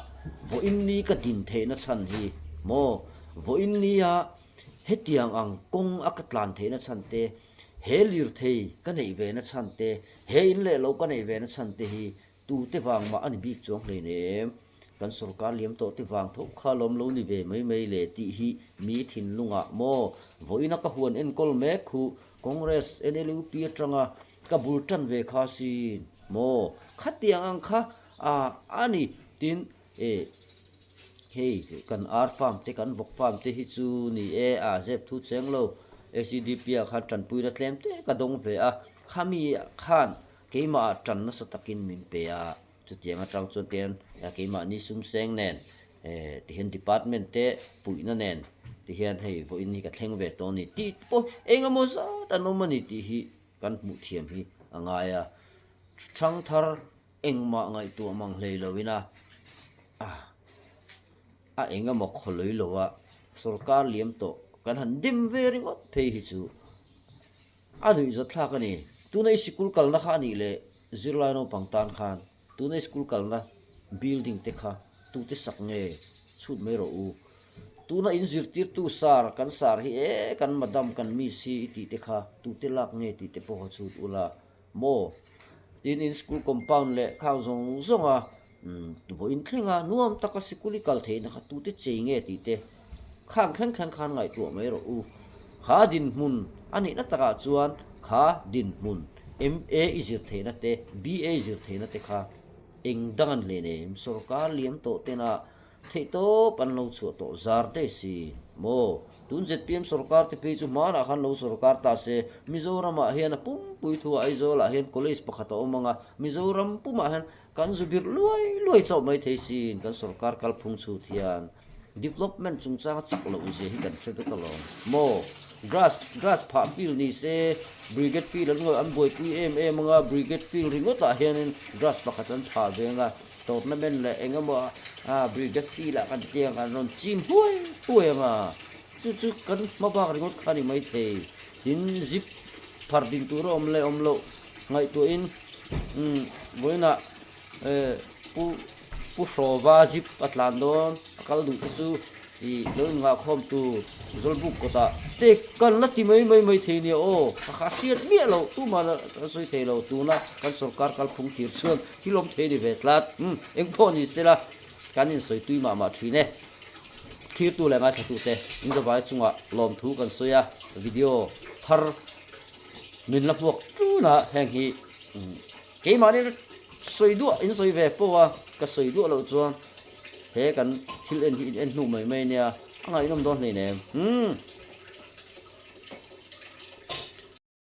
vawiin ni ka din theihna chhan hi maw? Vawiin nia hetiang ang kawng a ka tlan theihna chhan te, he lirthei ka neih ve na chhan te, he in leh lo ka neih ve na chhan te hi Tute vang mah a ni bik chuang hleinem, kan sorkar liam tawh te vang tho kha lawm lo ni ve mai mai le tih hi mi thinlungah maw vawiina ka huan enkawl mek khu Congress NLUP atanga ka bul tan ve kha sin maw khatiang ang kha a a ni tin e hei kan ar farm te kan vawk farm te hi chu ni e a zep thu cheng lo SEDP ah khan tanpuina tlem te ka dawng ve a khami khan Keimah ah tan nasa takin min pe a, chutiang atang chuan tian keimahni sum seng nen tihian department te puihna nen tihian hei vawiin hi ka thleng ve tawh a ni tih pawh eng emaw zat an awm a ni tih hi kan hmuh thiam hi a ngai a. Thangthar engmah ngaihtuah mang hlei loin a a eng emaw khawlui lo a sorkar liam tawh kan han dim ve ringawt phei hi chu A nuihzat thlak a ni. Tuna i sikul kalna kha a nih leh zirlai naupang tan khan tuna i sikul kalna building te kha tute sak nge chhut mai rawh u. Tuna in zirtirtu sar kan sar hi e kan madam kan miss hi i tih te kha tute lak nge tih te pawh kha chhut ula maw? Tin in school compound leh khang zawng zawng a vawiin thleng a nuam taka sikul i kal theihna kha tute chei nge tih te khang thleng thleng khan ngaihtuah mai rawh u. Kha dinhmun a nihna takah chuan kha dinhmun MA i zir theihna te BA i zir theihna te kha eng dang an hlen em? Sorkar liam tawh tena Theihtawp an lo chhuah tawh zar daih si maw? Tun zpm sorkar te phei chu hmanah khan lo sorkar ta se, Mizoramah hian a pumpui thu ah Aizawlah hian college pakhat a awm ang a, Mizoram pumah hian kan zu birh luai luai chauh mai thei sin kan sorkar kalphung chhut hian development chungchang a chak loh zia hi kan hre vek alawm maw? Grass grass phah field ni se brigade field an an buaipui em em ang a, brigade field ringawtah hianin grass pakhat an phah ve ang a. Tournament leh eng emaw a brigade field ah kan ti ang an rawn chim huai huai ang a, chu chu kan hma bak ringawt kha a ni maithei. Tin zip phar ding tur a awm leh awm loh ngaihtuahin umm vawiinah eh pu pu Hrawva zip a tlan dawn a kal duh te chu Ih lo innghahkhawm tur Zawlbuk kawtah te kan la ti mai mai mai thei nia aw, ka kha hriat miah loh tumah la kan sawi thei lo, tuna kan sorkar kalphung tir chuan thil awm thei ni ve tlat, umm eng pawh ni sela kan insawi tui mah mah thin e. Thirtu leh ngaithlatute in zavai chungah lawmthu kan sawi a, video thar min la hmuak tuna heng hi keimahni sawi duah in sawi ve fo a, ka sawi duah loh chuan He kan thil en hi in en hnu mai mai ania, a ngaihnawm dawn hleinem. Umm.